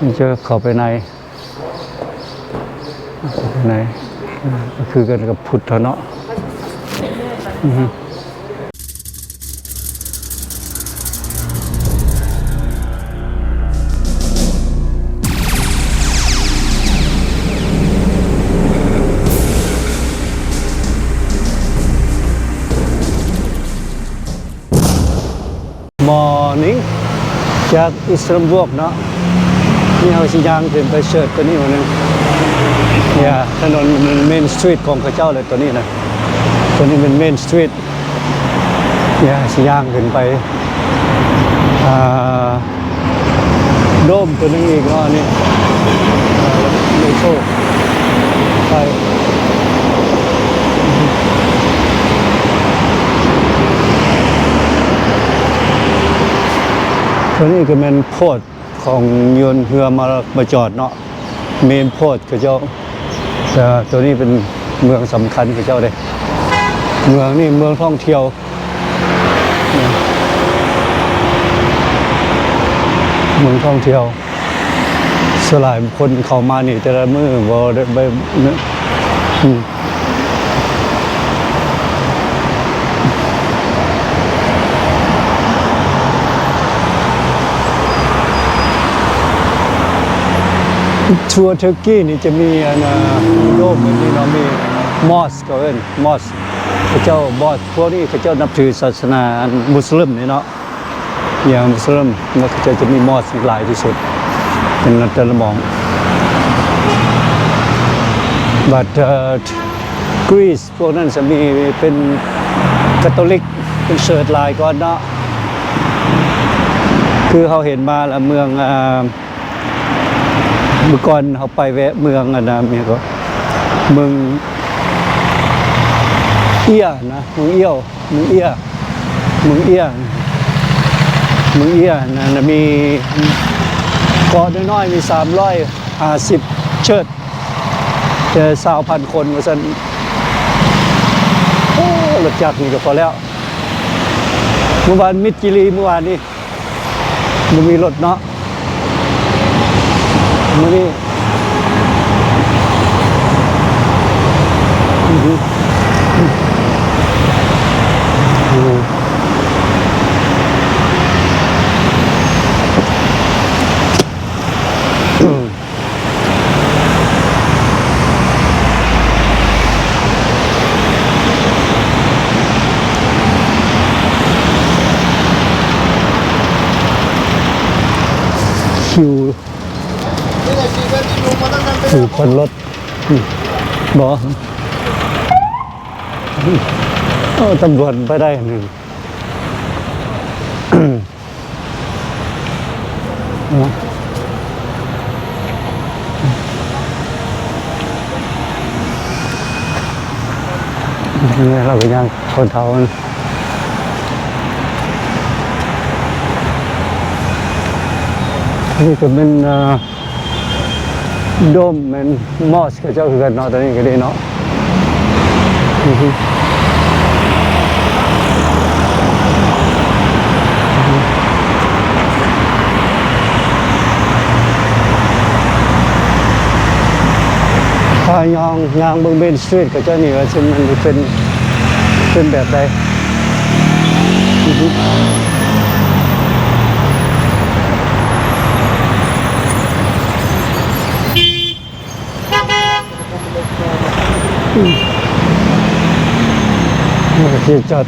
ນີ້ຈະເຂົ້າໄປໃນ ໃນ ຄືກັນກັບພຸດຫັ້ນເນາະ. ອືຮຶ Morning ຈາກ Istanbul ເນາະ. ນີ້ເຮົາຊິຍ່າງຂຶ້ນໄປເສີດຕົວນີ້ໜ້ອຍໜຶ່ງ. ເນຍ ຖະໜົນ Main Street ຂອງເຂົາເຈົ້າແຫຼະ ຕົວນີ້ນະ. ຕົວນີ້ເປັນ Main Street ເນຍ ຊິຍ່າງຂຶ້ນໄປ ອ່າ ໂດມຕົວໜຶ່ງອີກເນາະ ອັນນີ້ ເອີ ເມໂທຣ ໄປ ຕົວນີ້ກໍແມ່ນໂພດຂອງຍົນເຮືອມາ ມາຈອດເນາະ Main Port ເຂົາເຈົ້າ. ແຕ່ຕົວນີ້ເປັນເມືອງສຳຄັນເຂົາເຈົ້າເດ້ ເມືອງນີ້ເມືອງທ່ອງທ່ຽວ ເມືອງທ່ອງທ່ຽວ. ສ່ວນຫຼາຍຄົນເຂົ້າມານີ້ແຕ່ລະມື້ບໍ່ໄດ້ໄປ ອືມ ທົ່ວເຕີກີນີ້ຈະມີອັນ ໂດມແບບນີ້ເນາະ ມີ mosque ເຂົາເອີ້ນ mosque ເຂົາເຈົ້າ mosque ພວກນີ້ເຂົາເຈົ້ານັບຖືສາສະໜາມຸສລິມນີ້ເນາະ ຢ່າງມຸສລິມ ແລ້ວເຂົາເຈົ້າຈະມີ mosque ຫຼາຍທີ່ສຸດ ເປັນແຕ່ລະໝ່ອງ. But Greece ພວກນັ້ນຈະມີເປັນກາໂຕລິກ ເປັນເສີດຫຼາຍກ່ອນເນາະ ຄືເຮົາເຫັນມາລະເມືອງ ອ່າ ມື້ກ່ອນເຮົາໄປແວະເມືອງອັນນະ ເມືອງ ເມືອງເອຍນະ ເມືອງເອຍ ເມືອງເອຍ ເມືອງເອຍ ເມືອງເອຍນັ້ນນະ ມີເກາະນ້ອຍໆ ມີສາມຮ້ອຍຫ້າສິບເຊີດ ແຕ່ຊາວພັນຄົນວ່າຊັ້ນ. ໂອ້ ລົດຈັກນີ້ກໍພໍແລ້ວ. ເມື່ອວານມິດຈີຣີ ເມື່ອວານນີ້ ບໍ່ມີລົດເນາະ ມື້ນີ້ ອືຮຶ ອື. ຄິວ ຄິວພັນລົດ ອືມ ບໍ່ ໂອ້ ຕຳຫຼວດໄປໄດ້ໜຶ່ງ. ເນາະ ລາວກໍຍ່າງຄົນເຖົ້າ ນີ້ກໍແມ່ນ ອ່າ ໂດມແມ່ນ mosque ເຂົາເຈົ້າຄືກັນເນາະ ຕອນນີ້ກໍດີເນາະ ອືຮຶ ຖ້າຍ່າງ ຍ່າງເບິ່ງ Main Street ເຂົາເຈົ້ານີ້ວ່າຊິມັນເປັນ ເປັນແບບໃດ ອືຮຶ. ໂອເຄ ຈອດ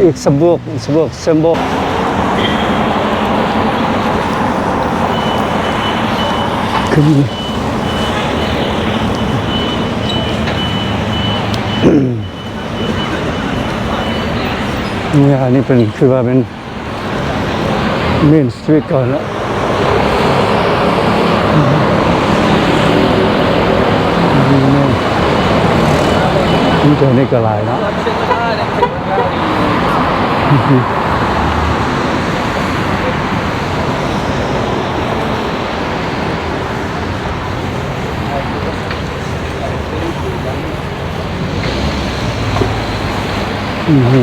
ອີກສະບວກ ສະບວກ ສະບວກ ຂຶ້ນ ນີ້ ອັນນີ້ເປັນ ຄືວ່າເປັນ Main Street ກ່ອນລະ ມີແຖວນີ້ກໍຫຼາຍເນາະ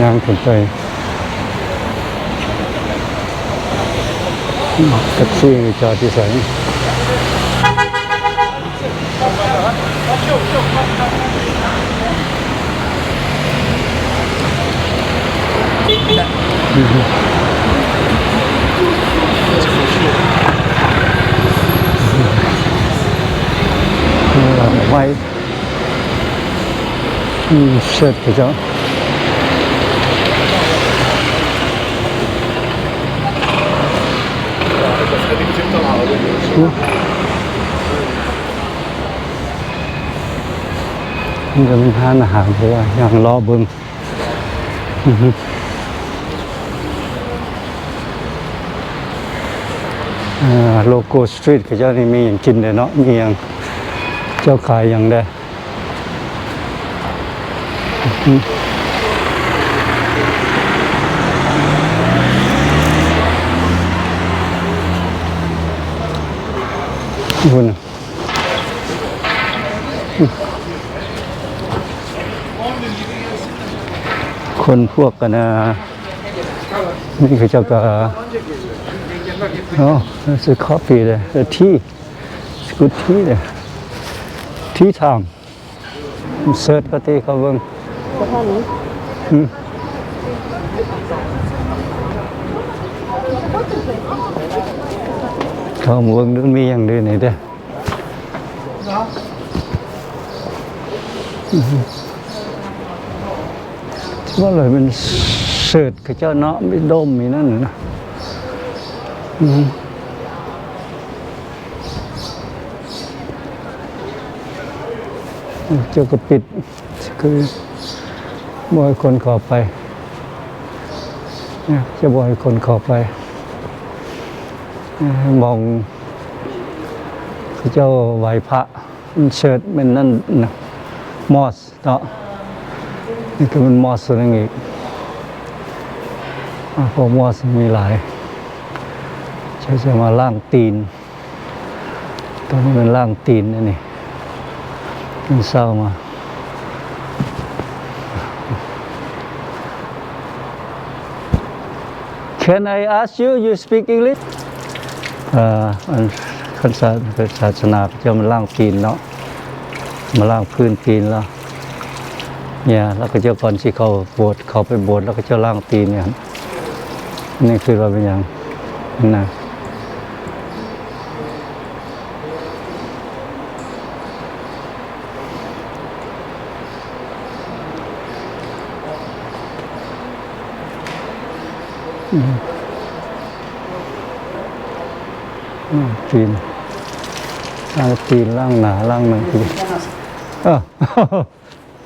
ຍ່າງຂຶ້ນໄປ. ແທັກຊີຈອດຢູ່ໃສ? ໄວ້ ອືມ ເສີດເຂົາເຈົ້າ ອືມ ມັນກໍມີຮ້ານອາຫານ ແຕ່ວ່າຍ່າງເລາະເບິ່ງ. ອືຮຶ ອ່າ ໂລໂກ້ສະຕຣີດເຂົາເຈົ້ານີ້ມີຫຍັງກິນແດ່ເນາະ? ມີຫຍັງ? ເຈົ້າຂາຍຫຍັງແດ່? ອືຮຶ ພຸ້ນນະ. ຄົນພວກກັນນະ ນີ້ເຂົາເຈົ້າກໍ ອໍ ຊື້ຄອບຟີເດ້ ເອີ ທີ ສະກຸດທີເດ້ ທີທາມ ເສີດເຂົາຕິ ເຂົາເບິ່ງ ອືມ ເຂົາເບິ່ງດູມີຫຍັງດີນີ້ເດ້. ວ່າແລ້ວແມ່ນເສີດເຂົາເຈົ້າເນາະ ມີໂດມ ມີນັ້ນນະ ອືມ ເຈົ້າກໍປິດ ຄືບໍ່ໃຫ້ຄົນເຂົ້າໄປ ຈະບໍ່ໃຫ້ຄົນເຂົ້າໄປ ມອງ ເຂົາເຈົ້າໄຫວ້ພະ ເສີດແມ່ນນັ້ນນະ ມອສເນາະ ນີ້ກໍແມ່ນມອສໜຶ່ງອີກ ອາ ພວກມອສມີຫຼາຍ ເຂົາຈະມາລ້າງຕີນ ຕອນນີ້ແມ່ນລ້າງຕີນ ອັນນີ້ຕື່ນເຊົ້າມາ. Can I ask you, you speak English? ເອີ ອັນ ຄັນສາ ສາສະໜາເຂົາເຈົ້າມັນລ້າງຕີນເນາະ ມາລ້າງພື້ນຕີນແລ້ວ ເນຍ ແລ້ວເຂົາເຈົ້າກ່ອນຊິເຂົ້າໂບດ ເຂົ້າໄປໂບດ ແລ້ວເຂົາເຈົ້າລ້າງຕີນ ນີ້ ນີ້ຄືວ່າເປັນຫຍັງນະ? ອືມ ອືມ ຕີນ ລ້າງຕີນ ລ້າງໜ້າ ລ້າງໜັງ ເອີ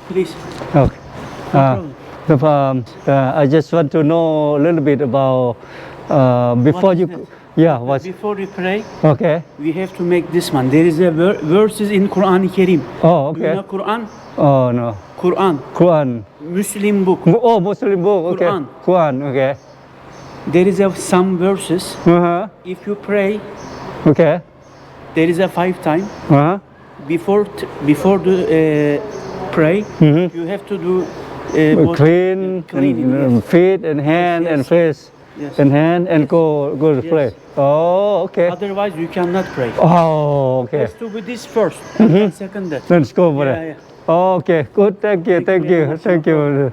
Please. Okay. Uh, no problem. Uh, I just want to know a little bit about, uh, before you, yeah, what? Before you pray, okay, we have to make this one. There is a ver-, verses in Quran Kareem. Oh, okay. You know Quran? Oh, no. Quran. Quran. Muslim book. Mu-, oh, Muslim book. Okay. Quran. Quran, okay. There is a, some verses. Uh-huh. If you pray, okay, there is a five time. Uh-huh. Before t-, before the, uh, pray, mm-hmm, you have to do, uh, what? Clean, clean, and, yes, and feet and hand, yes, and face. Yes. And hand and, yes, go, go to, yes, pray. Oh, okay. Otherwise, you cannot pray. Oh, okay. Has to be this first, mm-hmm, and then second that. Let's go for that. Yeah, yeah. Oh, okay. Good. Thank you. Thank you very much. Thank you.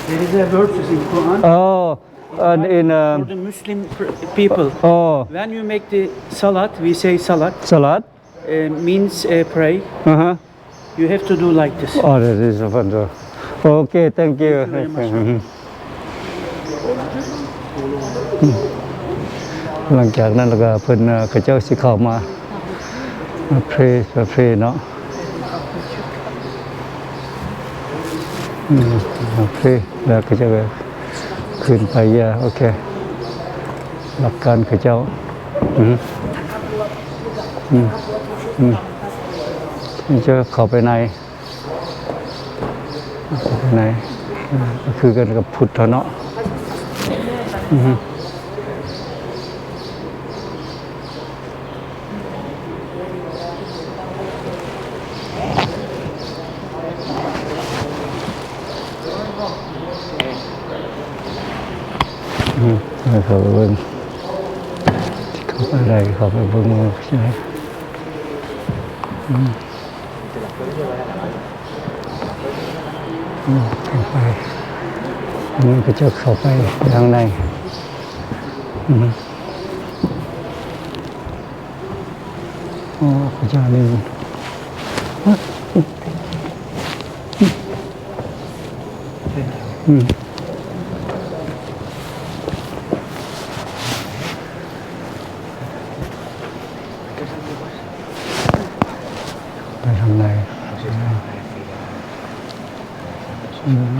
There is a verses in Quran. Oh, and in, um, for the Muslim pr-, people. Oh. When you make the salat, we say salat. Salat. Uh, means, uh, pray. Uh-huh. You have to do like this. Oh, that is a fun. Okay, thank you. Thank you very much. ຫຼັງຈາກນັ້ນແລ້ວກໍເພິ່ນ ເອີ ເຂົາເຈົ້າຊິເຂົ້າມາ ມາເພຣ ມາເພຣເນາະ ອືມ ມາເພຣ ແລ້ວເຂົາເຈົ້າກໍຂຶ້ນໄປ ເອີ ໂອເຄ ຫຼັກການເຂົາເຈົ້າ ອືມ ອືມ ອືມ ເຂົາເຈົ້າເຂົ້າໄປໃນ ໃນ ຄືກັນກັບພຸດເນາະ ອືຮຶ ອື ເຂົ້າໄປເບິ່ງ ເຂົ້າໄປໄດ້ ເຂົ້າໄປເບິ່ງວ່າເປັນຈັ່ງໃດ. ອືມ ອືມ ເຂົ້າໄປ ອືມ ເຂົາເຈົ້າເຂົ້າໄປທາງໃນ. ອືມ ອໍ ເຂົາເຈົ້ານີ້ ອືມ ໄປທາງໃດ? ອືມ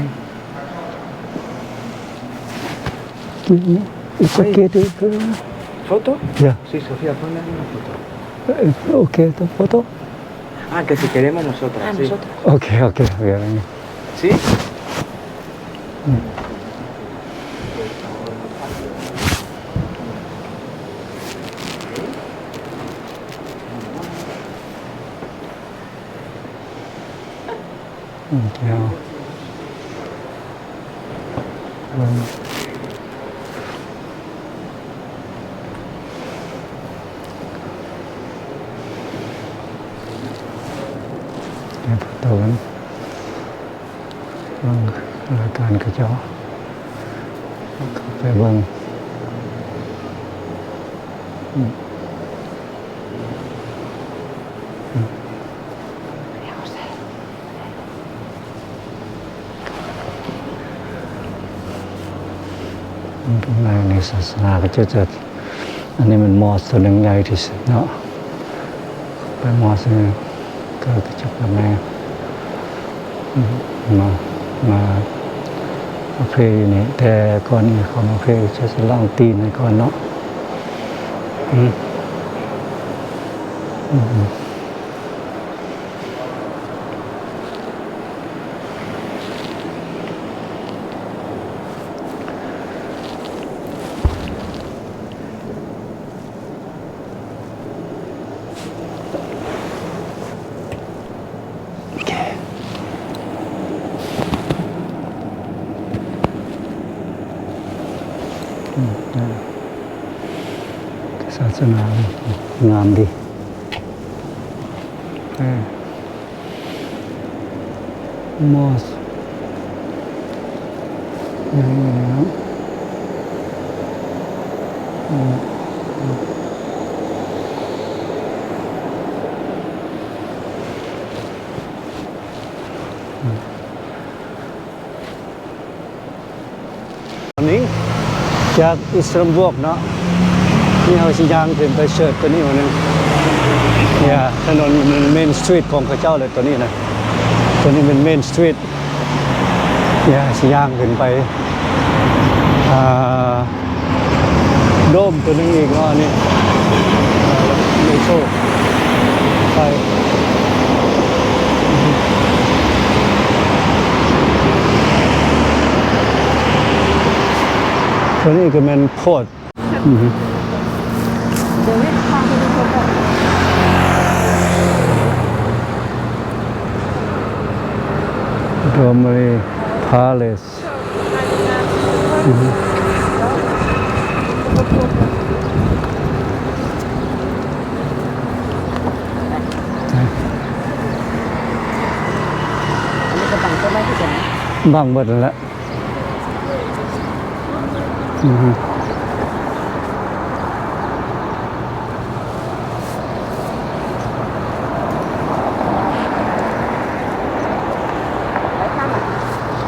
It's okay to, to... ¿Foto? Yeah. Sí, Sofía, ponle una foto. Eh, okay, to photo? Ah, que si queremos nosotras, sí. Nosotras. Okay, okay, okay. ¿Sí? ອືມ ແລ້ວ ເບິ່ງ ເບິ່ງລາຍການເຂົາເຈົ້າ ເຂົ້າໄປເບິ່ງ. ອືມ ອືມ ໃນ ໃນສາສະໜາເຂົາເຈົ້າຈະ ອັນນີ້ແມ່ນມອສໂຕໜຶ່ງໃຫຍ່ທີ່ສຸດເນາະ ເປັນມອສນີ້ ກໍ ກໍຈະເປັນແນວ ມາ ມາ ມາເພຢູ່ນີ້ ແຕ່ກ່ອນອື່ນເຂົາມາເພຈະ ຈະລ້າງຕີນໃຫ້ກ່ອນເນາະ. ອືມ ອືມ ໂອເຄ ອືມ ສາສະໜາງາມດີ ເອີ. ມອສ ນີ້ ຈາກ Istanbul ເນາະ ນີ້ເຮົາຊິຍ່າງຂຶ້ນໄປເຊີດໂຕນີ້ຫວາໜຶ່ງ ເນຍ ຖະໜົນ Main Street ຂອງເຂົາເຈົ້າເລີຍໂຕນີ້ນະ ໂຕນີ້ແມ່ນ Main Street ເນຍ ຊິຍ່າງຂຶ້ນໄປ ອ່າ ໂດມໂຕໜຶ່ງອີກເນາະ ອັນນີ້ ເອີ ໂຊ ໄປ ໂຕນີ້ກໍແມ່ນໂພດ ອືຮຶ Domri Palace. ອືຮຶ ບັງເບິດແລ້ວ ອືຮຶ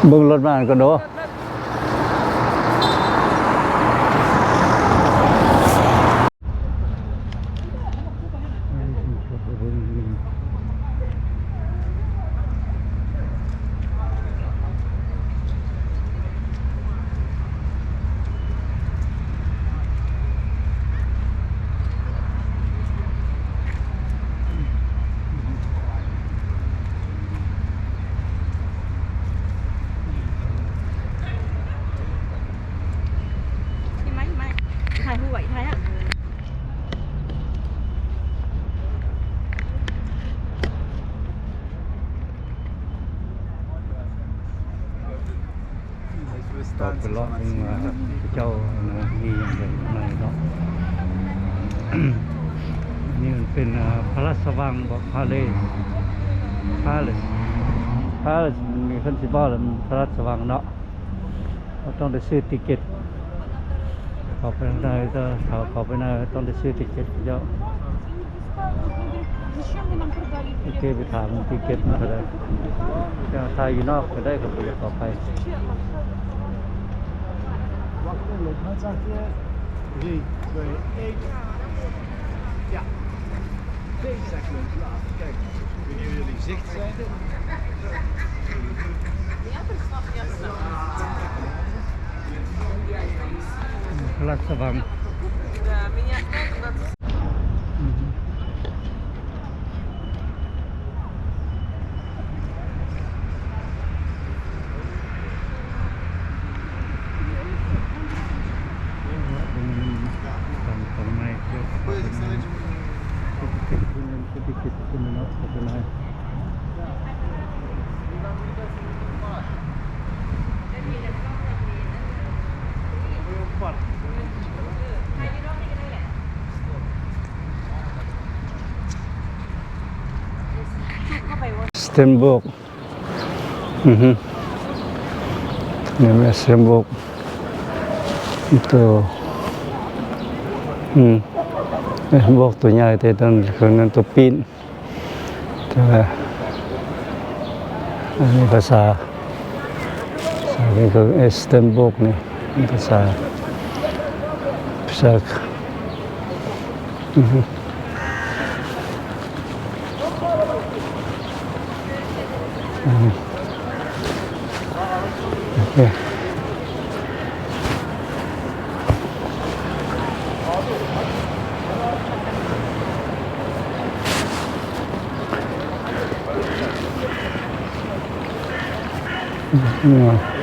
ເບິ່ງລົດມາກ່ອນເດີ. ອ ຕໍ່ໄປເລາະເບິ່ງວ່າເຂົາເຈົ້າມີຫຍັງຢູ່ຂ້າງໃນເນາະ. ນີ້ມັນເປັນ ເອີ ພະລາຊະວັງບໍ ພາເລສ ພາເລສ ພາເລສ ມີຄົນຊິເວົ້າແລ້ວ ພະລາຊະວັງເນາະ. ເຮົາຕ້ອງໄດ້ຊື້ຕິເກັດເຂົ້າໄປຂ້າງໃນ, ເຂົ້າ ເຂົ້າໄປໃນຕ້ອງໄດ້ຊື້ຕິເກັດເຂົາເຈົ້າ. ໂອເຄ ໄປຖາມຕິເກັດມັນເທົ່າໃດ. ເຈົ້າ ຖ້າຢູ່ນອກກໍໄດ້ ກໍບໍ່ຢາກເຂົ້າໄປ. Wacht, loop maar zachtjes. Drie, twee, één. Ja. Deze zijn leuk. Laat. Kijk, ik weet niet hoe jullie zicht zijn. ພະລາຊະວັງ Steenbok. ອືຮຶ ນີ້ແມ່ນ Steenbok ໂຕ ອືມ Steenbok ໂຕໃຫຍ່ ແຕ່ຕົວນັ້ນ ຕົວປີ້ນ ແຕ່ວ່າອັນນີ້ພາສາ ພາສາເປັນຂອງ Steenbok ນີ້ ພາສາ ພາສາ ອືຮຶ ອືຮຶ ໂອເຄ ອືມ.